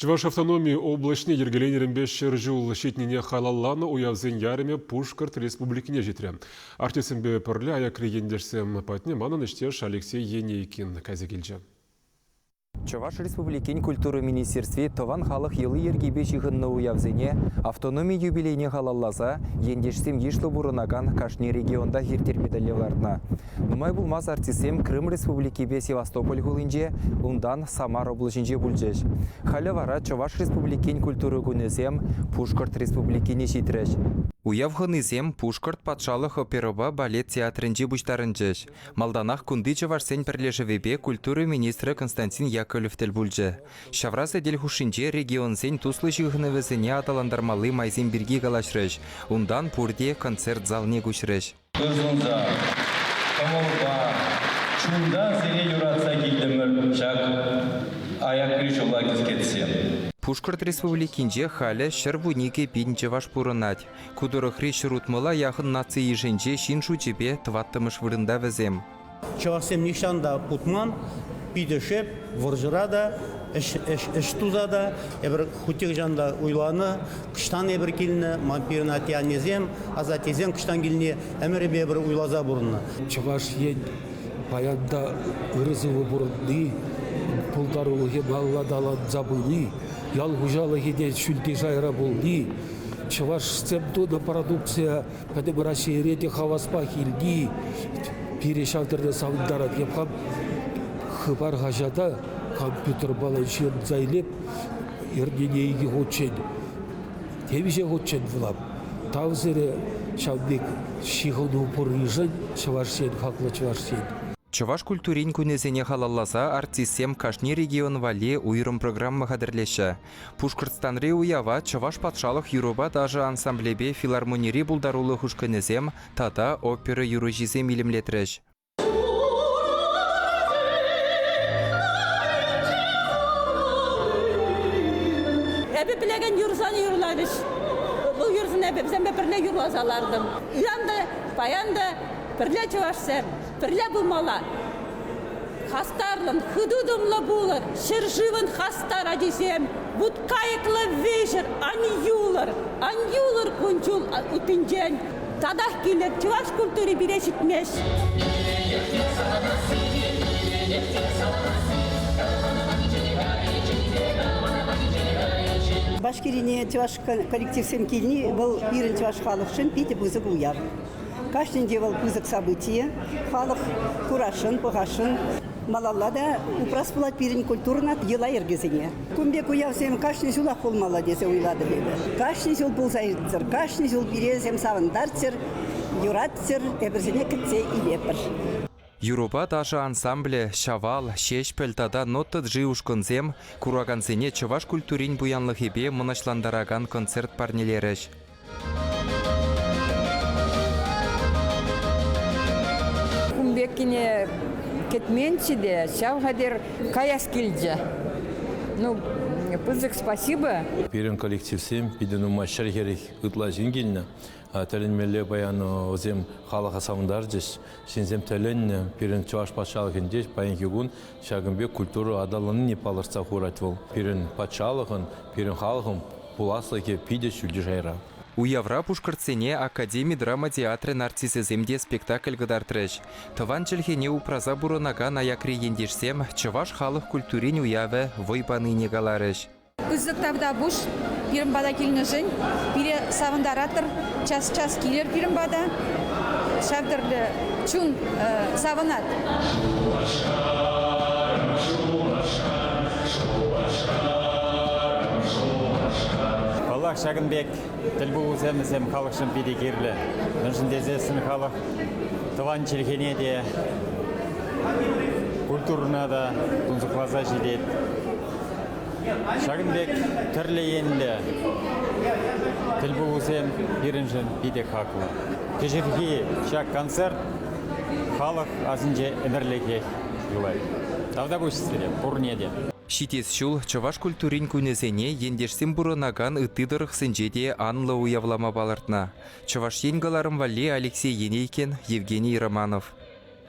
Чӑваш автономи облаҫне йӗркеленӗренпе 100 ҫул ҫитнине халалланӑ уявсен ярӑмӗ Пушкӑрт Республикине ҫитрӗ. Артистсемпе пӗрле аякри ентешсем патне манӑн ӗҫтеш Алексей Енейкин кайса килчӗ. Чӑваш Республикин культура министерстви тӑван халӑх йӑли-йӗркипе ҫыхӑннӑ уявсене автономи юбилейне халалласа ентешсем йышлӑ пурӑнакан кашни регионтах ирттерме тӗллев лартнӑ. Нумай пулмасть артистсем Крым Республикипе Севастополь хулинче, унтан Самар облаҫӗнче пулчӗҫ. Халӗ вара Чӑваш Республикин культура кунӗсем Пушкӑрт Республикине ҫитрӗҫ. Уяв хӑнисем Пушкӑрт патшалӑх оперӑпа балет театрӗнче пуҫтарӑнчӗҫ. Малтанах кунти чӑвашсен пӗрлешӗвӗпе культура министрӗ Константин Яковлев тӗл пулчӗ. Ҫавра сӗтел хушшинче регионсен туслӑ ҫыхӑнӑвӗсене аталантармалли майсем пирки калаҫрӗҫ. Унтан пурте концерт залне куҫрӗҫ. Ыр сунса, кӑмӑлпа, чунтан сире юратса килтӗмӗр ҫак аякри ҫула кӗскетсе. Пушкӑрт Республикинче халӗ 112 пин чӑваш пурӑнать. Ку тӑрӑхри 160 яхӑн наци йышӗнче ҫын шучӗпе тӑваттӑмӗш вырӑнта вӗсем. Чӑвашсем нихҫан та путман, питӗ шеп, вӑрҫӑра та, ӗҫ туса та, эпир хуть та уйланӑ, кӑҫтан эпир килнӗ, ман пирӗн атте-аннесем, асаттесем кӑҫтан килни ӗмӗрӗпе эпир уйласа пурӑннӑ. Чӑваш Ен паян та ырӑ-сывӑ пурӑнни, пултарулӑхӗ малалла аталанса пыни, ял хуҫалӑхӗ те ҫӳлти шайра пулни, чӑвашсем тунӑ продукция Пӗтӗм Раҫҫейре те хаваспах илни пире ҫав тӗрлӗ савӑнтарать. Эп хам Хыпар хаҫата компьютерпа ҫырӑнса илеп, эрнене икӗ хутчен, темиҫе хутчен вулап. Тав сире ҫав пек ҫыхӑну пурришӗн, Чӑваш Ен, хаклӑ Чӑваш Ен. Чӑваш культурин кунӗсене халалласа артистсем кашни регион валли уйрӑм программа хатӗрлеҫҫӗ. Пушкӑртстанри уява Чӑваш патшалӑх юрӑпа ташӑ ансамблӗпе филармонири пултарулӑх ушкӑнӗсем тата опера юрӑҫисем илемлетрӗҫ. Эпӗ пӗлекен юрӑсене юрларӗҫ. Вӑл юрӑсене эпӗ вӗсемпе пӗрле юрласа лартӑм. Ыран та, паян та пӗрле чӑвашсем, пӗрле пулмалла. Хастарлӑн, хытӑ-тӑмлӑ пулӑр, ҫӗршывӑн хастар ачисем, вут-кайӑклӑ вӗҫӗр, ан юлӑр, ан юлӑр кун-ҫул уттинчен. Татах килӗр, чӑваш культури пире ҫитмест. Башкирине чӑваш коллективсем килни вӑл пирӗн чӑваш халӑхшӑн питӗ пысӑк уяв. Кашнинче вӑл пысӑк событие халӑх курасшӑн, пӑхасшӑн. Малалла та упрас пулать пирӗн культурӑна, йӑла-йӗркесене. Кун пек уявсем кашни ҫулах пулмалла тесе уйлатӑп эпӗ. Кашни ҫул пулса ирттӗр, кашни ҫул пире вӗсем савӑнтарччӑр, юратчӑр, эпӗрсене кӗтсе илетпӗр. Юрӑпа ташӑ ансамблӗ, Ҫавал, Ҫеҫпӗл тата Нота Джи ушкӑнсем куракансене чӑваш культурин пуянлӑхӗпе мӑнаҫлантаракан концерт парнелерӗҫ. Кун пеккине кӗтменччӗ те, ҫав хатӗр каяс килчӗ. Ну, пысӑк спасибо. Пирӗн коллективсем питӗ нумай 140 ытла ҫын килнӗ. Тӗлӗнмелле паян вӗсем халӑха савӑнтарчӗҫ. Ҫынсем тӗлӗннӗ. Пирӗн Чӑваш патшалӑхӗнче паянхи кун ҫакӑн пек культура аталаннине палӑртса хурать вӑл. Пирӗн патшалӑхӑн, пирӗн халӑхӑн пуласлӑхӗ питӗ ҫӳлти шайра. Уявра пушкӑртсене академи драма театрӗн артисчӗсем те спектакль кӑтартрӗҫ. Тӑван чӗлхене упраса пурӑнакан аякри ентешсем чӑваш халӑх культурин уявӗ вӑй панине каларӗҫ. Пысӑк тавтапуҫ пирӗн пата килнӗшӗн. Пире савӑнтаратӑр, час-час килӗр пирӗн пата. Ҫав тӗрлӗ чун савӑнать. Шупашкар, Шупашкар, Шупашкар, Шупашкар. Паллах, ҫакӑн пек тӗлпулусем вӗсем халӑхшӑн питӗ кирлӗ. Мӗншӗн тесессӗн халӑх тӑван чӗлхене те, культурӑна та тунсӑхласа ҫитет. Ҫакӑн пек тӗрлӗ енлӗ тӗлпулусем пирӗншӗн питӗ хаклӑ. Кӗҫӗрхи ҫак концерт халӑх асӗнче ӗмӗрлӗхех юлать. Тавтапуҫ сире пурне те. Ҫитес ҫул чӑваш культурин кунӗсене ентешсем пурӑнакан ытти тӑрӑхсенче те анлӑ уявлама палӑртнӑ. Чӑваш Ен кӑларӑм валли Алексей Енейкин, Евгений Романов.